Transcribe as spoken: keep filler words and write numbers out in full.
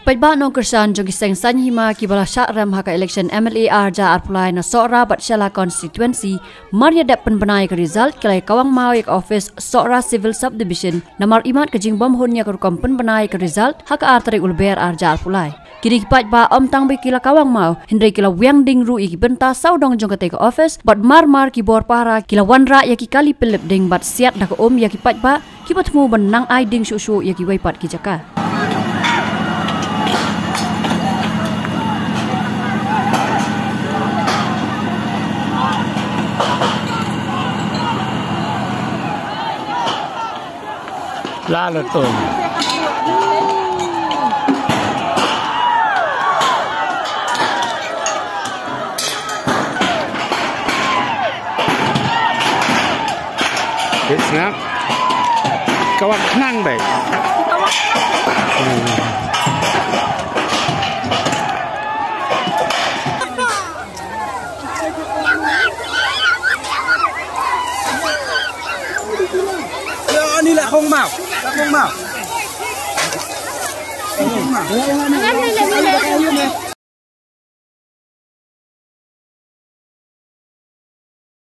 Paidbah nongkyrshan jong ki seng saiñ hima kiba la shah rem ha ka election M L A ar hajar arphew lai na Sohra bad Shella constituency, mar ïa dep pynbna ïa ka result, ki la ïa kawang maw ïa ka office Sohra Civil Subdivision, namar imat ka jingbymhun ïa ka rukom pynbna ïa ka result ha ka ar tarik u Lber ar hajar arphew lai. Kine ki paidbah ym tang ba ki la kawang maw, hynrei ki la wiang ding ruh ïa ki bynta sawdong jong katei ka office, bad mar mar ki bor pahara ki la wanrah ïa ki kali pynlip ding bad siat da ka um ïa ki paidbah kiba thmu ban nang ai ding shuh shuh ïa kiwei pat ki jaka. La la to. Bit sngap. Ka wan khnang beit. Hmm. Ani la hong mau, la hong mau.